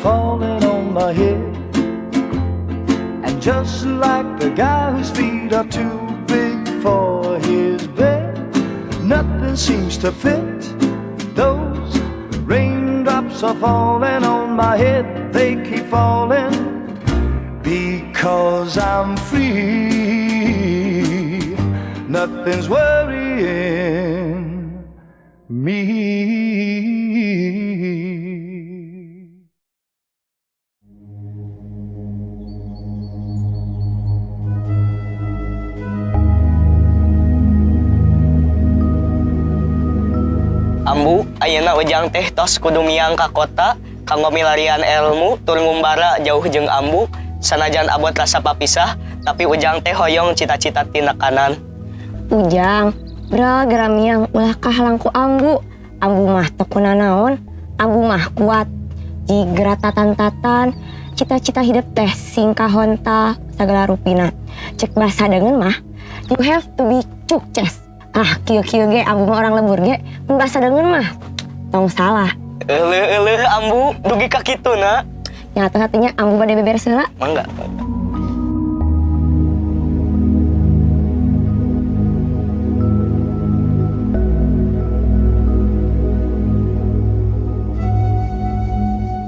falling on my head. And just like the guy whose feet are too big for his bed, nothing seems to fit. Those raindrops are falling on my head, they keep falling because I'm free. Nothing's worrying me. Ambu, ayeuna Ujang teh tos kudu miang ka kota kanggo milarian ilmu tur ngumbara jauh jeung ambu. Sanajan abot rasa papisah, tapi Ujang teh hoyong cita-cita tinakanan. Ujang, bro gera miang ulah kahalang ku ambu. Ambu mah teu kunanaon, ambu mah kuat. Jigra tatan-tatan, cita-cita hidup teh sing kahontal segala rupina. Cek bahasa deungeun mah, you have to be sukses. Ah, kieu-kieu ge ambu mah orang lembur ge, mun bahasa deungeun mah tong salah. Euleuh euleuh, ambu, dugi ka kituna. Nyata hatinya ambu bade beberes heula. Mangga.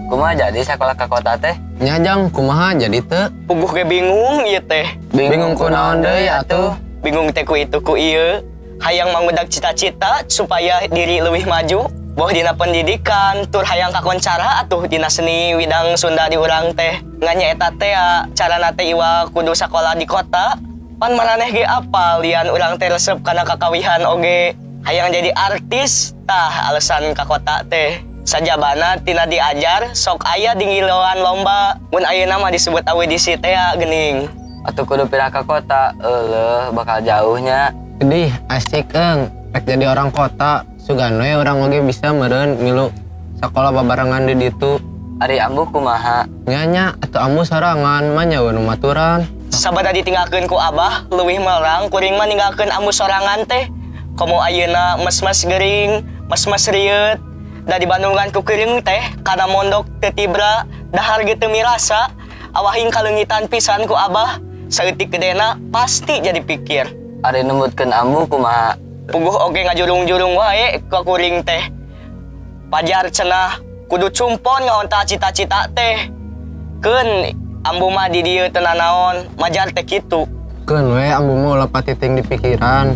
Kumaha jadi sekolah ke kota teh? Nya, Jang, kumaha jadi teu? Puguh ge bingung ieu teh. Bingung kunaon deui atuh? Bingung teh ku itu ku ieu. Hayang mangudak cita-cita supaya diri lebih maju. Boh dina pendidikan, tur hayang kakoncara atuh dina seni widang Sunda di urang teh. Ngan nya eta teh ya, carana teh iwa kudu sakola di kota. Pan maraneh ge apal lian urang teh resep kana kakawihan oge. Hayang jadi artis, tah alasan ka kota teh. Sajabana tina diajar sok aya di ngiloan lomba. Mun ayeuna mah disebut audisi teh ya geuning. Atuh kudu pindah ke kota, euleuh bakal jauhnya. Sedih, asik eng. Rek jadi orang kota, sugan we urang oge bisa meureun milu sakola babarengan di ditu. Ari ambu kumaha? Nya nya, atuh ambu sorangan mah nya nu maturan. Sabada ditinggalkeun ku abah, leuwih melang kuring mah ninggalkeun ambu sorangan teh. Komo ayeuna mes-mes gering, mes-mes rieut. Da dibandungkan ku kuring teh, kana mondok teu tibra, dahar ge teu mirasa, awahing kaleungitan pisan ku abah. Saeutik gedena pasti jadi pikir. Ari nembutkeun ambu kumaha? Puguh oge ngajurung-jurung wae ka kuring teh. Pajar cenah kudu cumpon ngahontal cita-cita teh. Keun ambu mah di dieu teu nanaon, majar teh kitu. Keun we ambu mah ulah patiting di pikiran.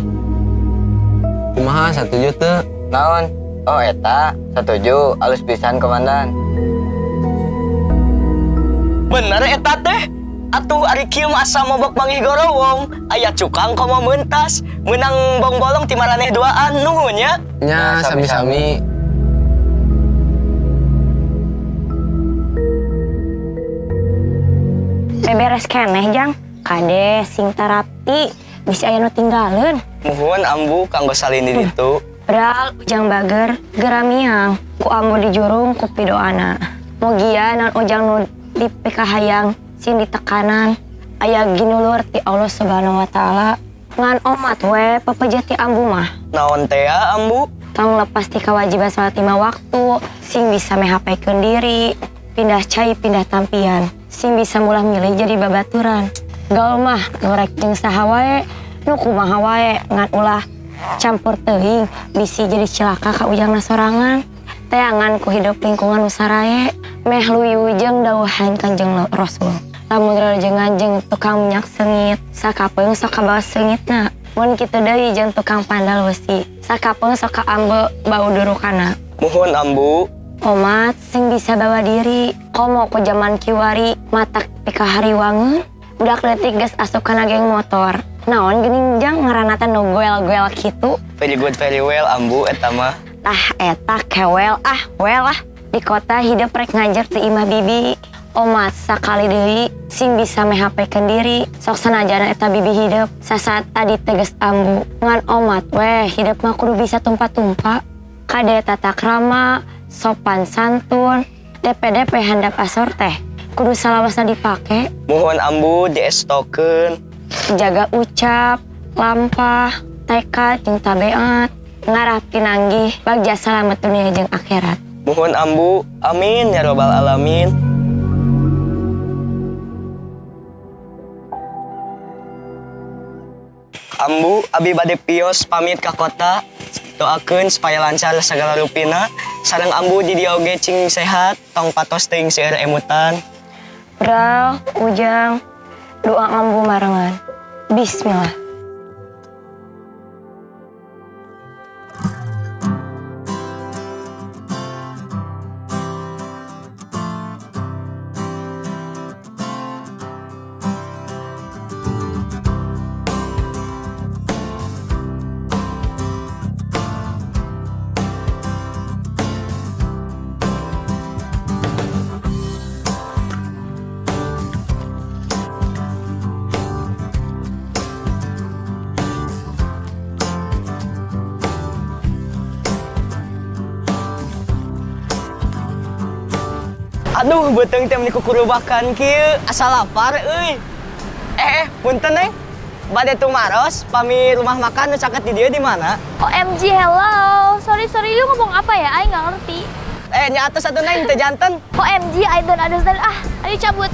Kumaha, satuju teu? Naon? Oh eta, satuju, alus pisan komandan. Bener eta teh. Atuh ari kieu mah asa mobok manggih gorowong, aya cukang komo mentas, meunang bongbolong ti maraneh duaan, nuhun nya. Nya, sami-sami. Beberes keneh, Jang. Kade sing tarapti, bisi aya nu tinggaleun. Muhun ambu kanggo salin di ditu. Bral Ujang bager, gera miang, ku ambu dijurung ku pidoana. Mugia naon Ujang nu dipikahayang sing ditekanan. Aya ginulur ti Allah Subhanahu wa taala. Ngan omat we pepeje ti ambu mah. Naon teh ya, ambu? Tong lepas ti kewajiban salat 5 waktu, sing bisa mehapekeun diri, pindah cai pindah tampian, sing bisa mulah milih jadi babaturan. Gaul mah nu rek jeung saha wae, nu kumaha wae, ngan ulah campur teuing bisi jadi cilaka ka ujangna sorangan. Teangan ku hidup lingkungan nu sarae, meh luyu jeung dawuhan Kanjeng Rasul. Lamun rarajengan jeung tukang minyak seungit, sakapeung sok kabawa seungitna. Mun kitu deui jeung tukang pandal wesi, sakapeung sok kaambe bau durukana. Muhun ambu. Omat sing bisa bawa diri, komo ku jaman kiwari, matak pikahariwangeun. Budak leutik geus asup kana geng motor. Naon geuning Jang ngaranna teh nu goel-goel kitu? Very good, very well ambu eta mah. Tah eta kewel ah, well ah. Di kota hidup rek ngajar ti imah bibi. Omat sakali deui sing bisa mehapekeun diri. Sok sanajana eta bibi hidup sasaat tadi tegas ambu. Ngan omat weh hidup mah kudu bisa tumpa-tumpa. Kade tata krama, sopan santun, DPDP handap asor teh kudu salawasna dipake. Muhun ambu diestokeun. Jaga ucap, lampah, tekad jeung tabeat. Ngarah pinanggih bagja salamet dunia jeung akhirat. Muhun ambu, amin ya robbal alamin. Ambu, abi bade pios pamit ka kota. Doakeun supaya lancar segala rupina. Sareng ambu di dieu oge cing sehat, tong patos teuing seueur emutan. Bral, Ujang, doa ambu marengan. Bismillah. Aduh, beuteung teh meuni kukurubakan kieu, asa lapar euy. Eh, punten Neng. Bade tumaros, pami rumah makan nu caket di dieu di mana? OMG, hello. Sorry, sorry, lu ngomong apa ya? I nggak ngerti. Eh, nya atos atuh Neng, teu janten. OMG, I don't understand. Ah, ayo cabut.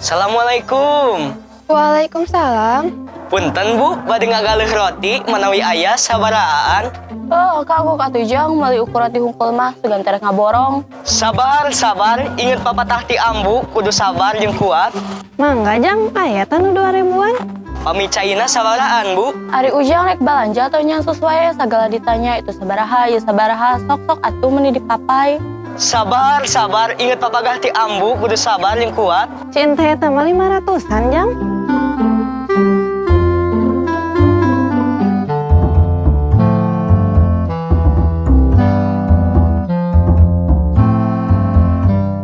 Assalamualaikum. Waalaikumsalam. Punten Bu, bade ngagaleuh roti manawi aya sabarahaan. Oh, kak aku katuh jang meuli ukur roti hungkul mah sugan terek ngaborong. Sabar, sabar, inget papatah ti ambu, kudu sabar jeung kuat. Mangga Jang, aya tah nu 2000-an. Pami caina sabarahaan, Bu. Ari Ujang rek balanja atau nyang sesuai segala ditanya itu sabaraha, ieu sabaraha, sok-sok atuh meuni dipapai. Sabar, sabar, inget papagah ti ambu, kudu sabar jeung kuat. Cinta eta mah 500-an, Jang.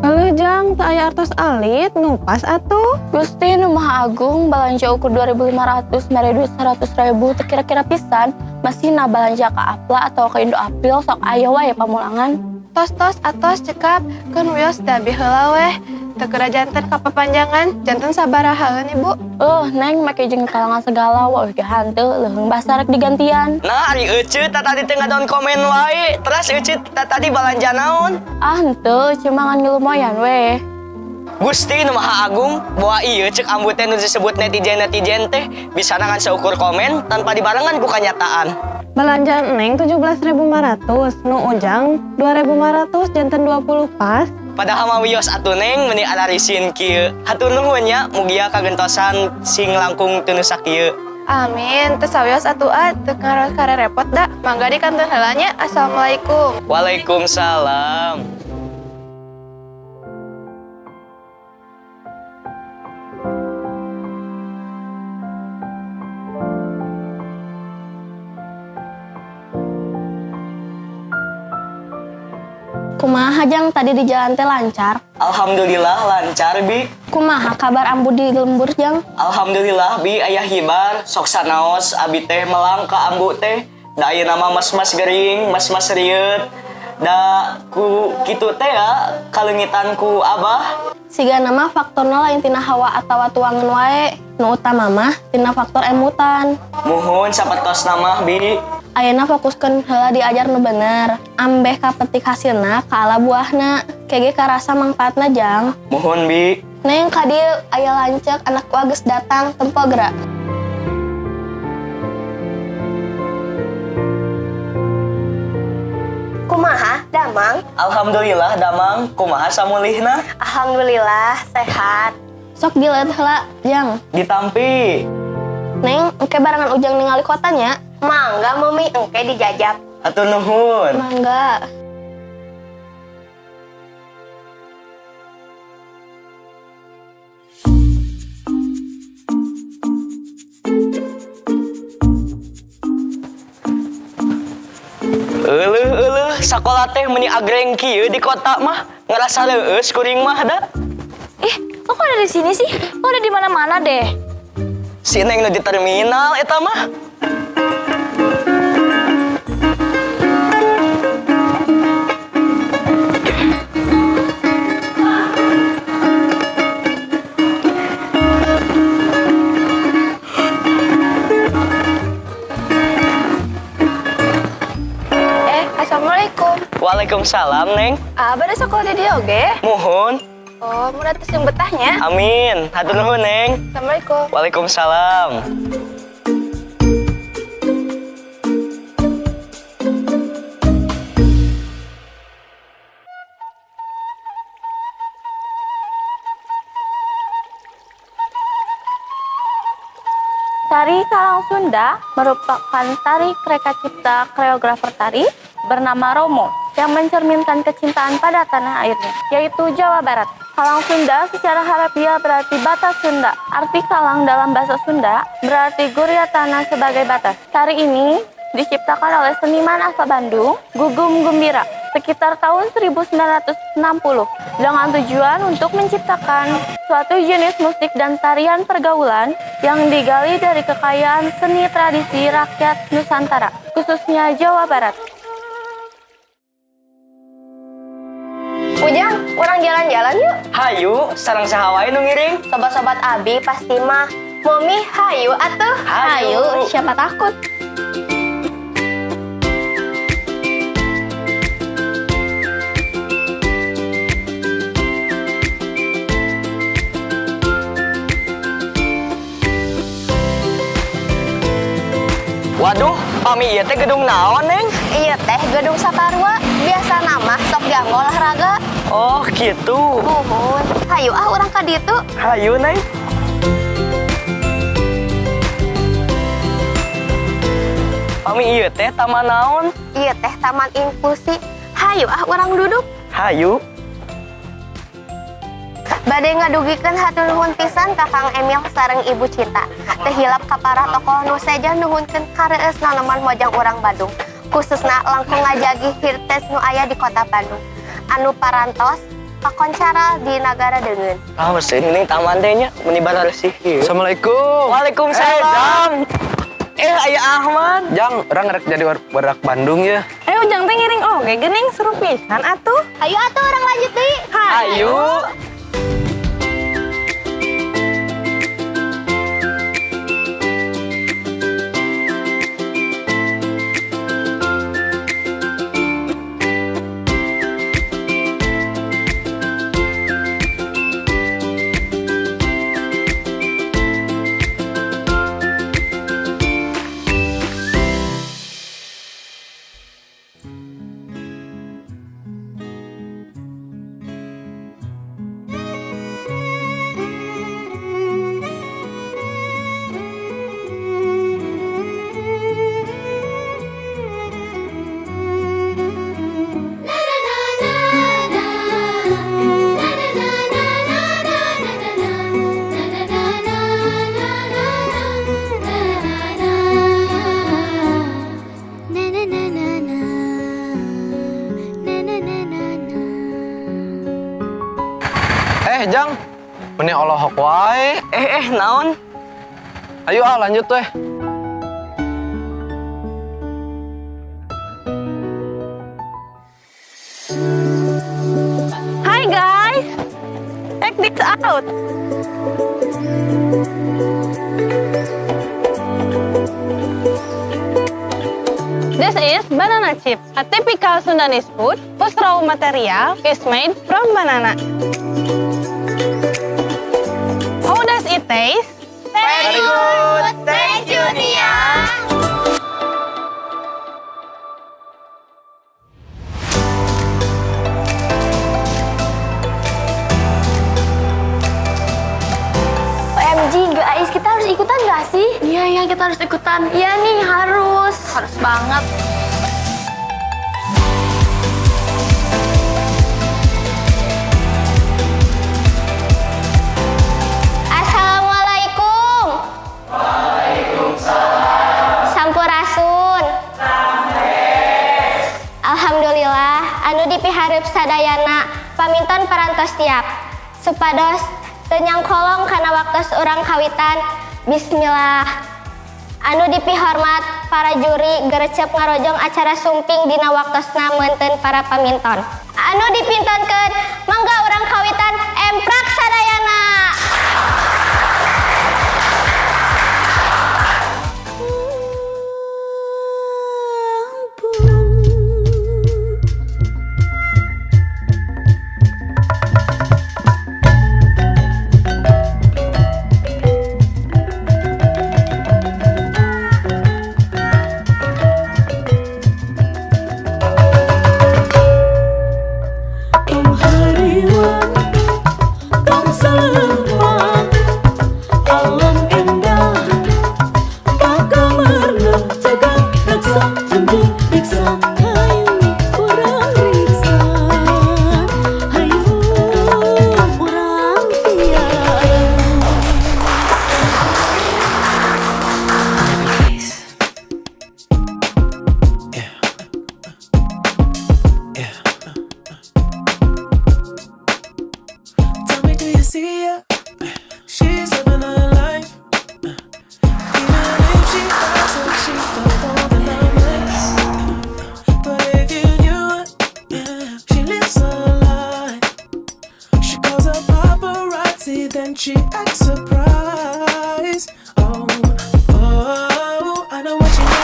Heuh, Jang, teu aya artos alit, nu pas atuh. Gusti nu Maha Agung balanja ukur 2500 mere duit 100.000 teu kira-kira pisan masih na balanja ka Apla atau ke Indo April sok aya wae pamulangan. Tos-tos atos cekap keun wios da abi heula weh. Teu kedah janten kapapanjangan, janten sabarahaeun Ibu. Eh, Neng make jeung kalangan segala wah ge hanteu leuheung basa rek digantian. Nah, ari Ece tah tadi teh ngadon komen wae. Teras Ece tah tadi balanja naon? Ah, henteu cuma ngan ngilumoyan weh. Gusti nu Maha Agung, boa ieu cek ambu teh nu disebut netizen-netizen teh bisa ngan seukur komen tanpa dibarengan ku kanyataan. Belanja Neng 17.500, nu Ujang 2.500 janten 20 pas. Padahal mah wios atuh Neng meuni ararisin kieu. Hatur nuhun nya, mugia kagentosan sing langkung teu nu sakieu. Amin, teu sawios atuh ah, teu ngaros karerepot da. Mangga di kantun heula nya. Assalamualaikum. Waalaikumsalam. Kumaha Jang tadi di jalan teh lancar? Alhamdulillah lancar bi. Kumaha kabar ambu di lembur Jang? Alhamdulillah bi aya hibar sok sanaos abi teh melang ka ambu teh da ayeuna mah mas-mas gering, mas-mas rieut. Da ku kitu teh ya kaleungitan ku abah. Siga nama faktorna lain tina hawa atawa tuangan wae. Nu utama mah tina faktor emutan. Muhun sapertosna mah bi. Ayeuna fokuskeun heula diajar nu bener. Ambeh kapetik hasilna kaala buahna. Kege karasa mangfaatna Jang. Muhun bi. Neng ka dieu aya lanceuk anak gua geus datang tempo geura. Kumaha, Damang? Alhamdulillah damang kumaha samulihna Alhamdulillah sehat. Sok dileut heula Jang. Ditampi. Neng, engke barengan Ujang ningali kotanya. Mangga mami engke dijajab. Hatur nuhun. Mangga. Euleuh euleuh sakola teh meuni agreng kieu di kota mah ngerasa leueus kuring mah da. Ih, lo kok ada di sini sih? Lo ada di mana-mana deh. Si Neng nu di terminal eta mah. Waalaikumsalam, Neng. Abah ada sekolah di dieu oge? Muhun. Oh, mun atuh sing betah nya. Amin. Hatur nuhun, Neng. Assalamualaikum. Waalaikumsalam. Tari Kalang Sunda merupakan tari mereka cipta koreografer tari bernama Romo yang mencerminkan kecintaan pada tanah airnya, yaitu Jawa Barat. Kalang Sunda secara harafiah berarti batas Sunda. Arti kalang dalam bahasa Sunda berarti guria tanah sebagai batas. Tari ini diciptakan oleh seniman asal Bandung, Gugum Gumbira, sekitar tahun 1960 dengan tujuan untuk menciptakan suatu jenis musik dan tarian pergaulan yang digali dari kekayaan seni tradisi rakyat Nusantara, khususnya Jawa Barat. Ujang, urang jalan-jalan yuk. Hayu, sareng saha wae nu ngiring? Sobat-sobat Abi pasti mah. Momi, hayu atuh. Hayu. Siapa takut? Waduh, pami ieu teh gedung naon, Neng? Ieu teh gedung Saparua, biasana mah sok dianggo olahraga. Oh, gitu. Muhun. Hayu ah urang ka ditu. Hayu, Neng. Pami ieu teh taman naon? Ieu teh taman inklusi. Hayu ah urang duduk. Hayu. Bade ngadugikeun hatur nuhun pisan ka Kang Emil sareng Ibu Cinta. Teu hilap ka para tokoh nu seja nuhunkeun kareueus nonoman mojang urang Bandung. Khususna langkung ngajagi heritage nu aya di kota Bandung. Anu parantos pakoncara di nagara deungeun. Ah, mesin ini taman teh nya meni bararesih ieu. Assalamualaikum. Waalaikumsalam. Eh, aya Ahmad. Jang, urang rek jadi barudak Bandung ya. Ayo Ujang teh ngiring oge geuning seru pisan atuh. Ayo atuh urang lanjut deui. Hayu. Eh, Jang. Meni olohok wae. Eh, eh, naon? Ayo ah lanjut weh. Hi guys. Check this out. This is banana chip, a typical Sundanese food whose raw material is made from banana. How does it taste? Very good. Thank you, Nia. OMG, guys, kita harus ikutan gak sih? Iya, iya, kita harus ikutan. Iya nih, harus. Harus banget. Assalamualaikum. Waalaikumsalam. Sampurasun. Alhamdulillah, anu dipihareup sadayana paminton parantos siap. Supados teu nyangkolong kana waktos urang kawitan. Bismillah. Anu dipihormat para juri gerecep ngarojong acara sumping dina waktosna meunteun para paminton. Anu dipintonkeun mangga urang kawitan emprak sadayana. Tong hariwang, tong salempang, alam endah pakamarna jaga reksa junjung riksa. Hayu urang riksa, hayu urang piara. Face. Yeah. Yeah. Tell me, do you see her? She's living her life. Even if she acts like she don't want the limelight. But if you knew her, yeah, she lives a lie. She calls a paparazzi, then she acts surprised. Oh, I know what she wants.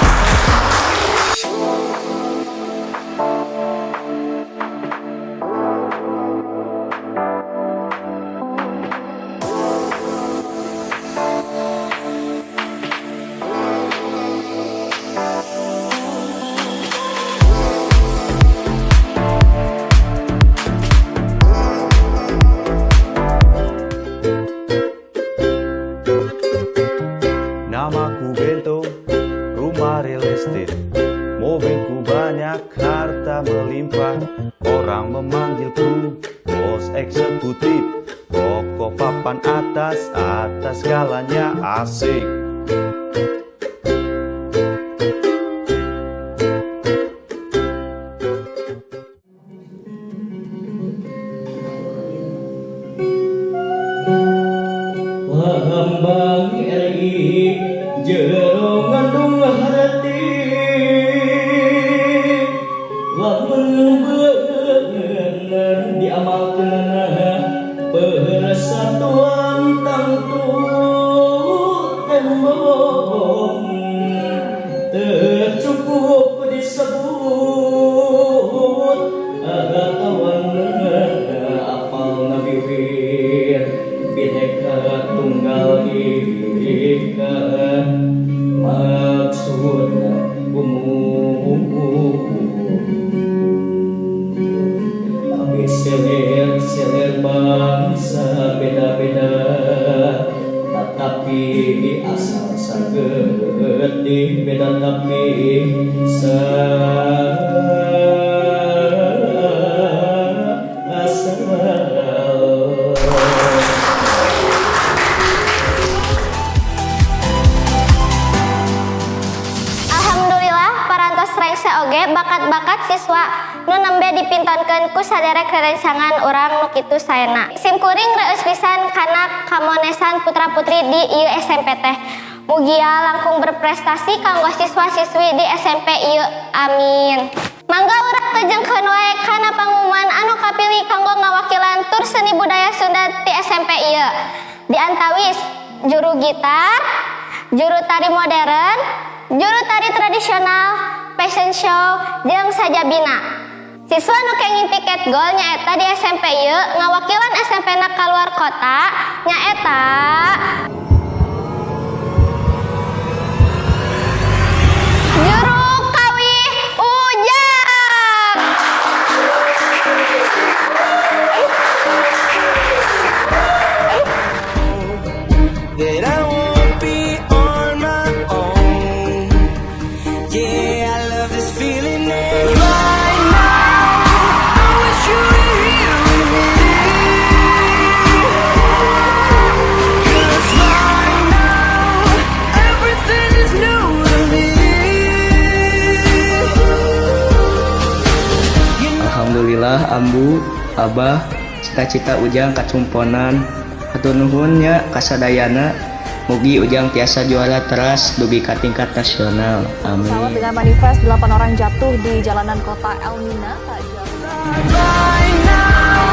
Namaku Bento, rumah real estate. Mobilku banyak, harta melimpah. Orang memanggilku bos eksekutif. Kokoh papan atas, atas segalanya asik. Lambang RI jero ngandung harti, lamun bener diamalkeunana persatuan tangtu tembong. Teu cukup disebut atawan apal ngawiwir Bhinneka Tunggal Ika maksudna umum. Abi selir-selir bangsa beda-beda, tetapi asal saged beda tapi sa asal. Alhamdulillah, parantos rengse oge bakat-bakat siswa nu nembe dipintonkeun ku saderek rerencangan urang nu kitu saena. Sim kuring reueus pisan kana kamonesan putra-putri di ieu SMP teh. Mugia langkung berprestasi kanggo siswa-siswi di SMP ieu. Amin. Mangga urang tejengkeun wae kana pangumuman anu kapilih kanggo ngawakilan tur seni budaya Sunda ti SMP ieu. Di antawis juru gitar, juru tari modern, juru tari tradisional, fashion show, jeung sajabina. Siswa nu kenging tiket gold nyaeta di SMP ieu ngawakilan SMP na kaluar kota nyaeta juru kawih Ujang. That I won't be on my own. Yeah, I love this feeling and right now I wish you were here with me. 'Cause right now everything is new to me. Alhamdulillah, Ambu, Abah, cita-cita Ujang kacumponan. Hatur nuhun nya kasadayana. Mugi Ujang tiasa juara teras dugi ka tingkat nasional. Pesawat Amin. dengan manifest 8 orang jatuh di jalanan kota Elmina tak jauh. Right now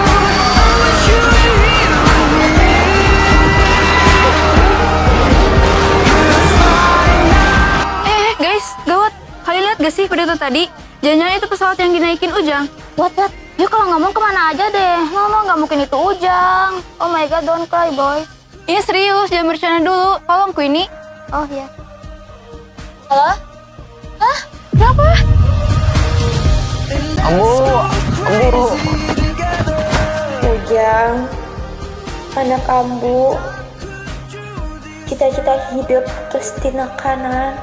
I wish you were here with me. 'Cause right now Eh, guys, gawat. Kalian lihat gak sih pidato tadi? Jangan-jangan itu pesawat yang dinaikin Ujang. What, what? You kalau ngomong kemana aja deh. No, no, nggak mungkin itu Ujang. Oh my God, don't cry, boy. Ini serius, jangan bercanda dulu. Tolong, Queenie. Oh iya. Halo? Hah? Kenapa? Ambu, ambu. Ujang, anak ambu, cita-cita hidup terus tinakanan.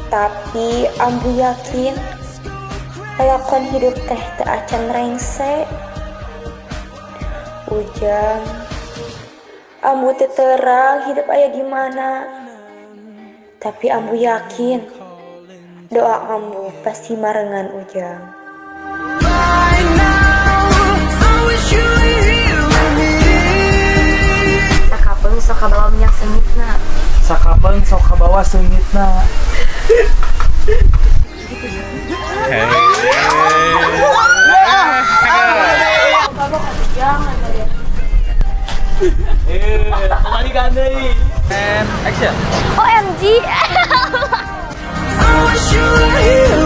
Tapi ambu yakin lalakon hidup teh teu acan rengse. Ujang, ambu teu terang hidup aya di mana. Tapi ambu yakin doa ambu pasti marengan Ujang. Right now, I wish you were here with me. Sakapeung sok kabawa minyak seungitna. Sakapeung sok kabawa seungitna. Kembalikan deui. And action. OMG. I wish you were here.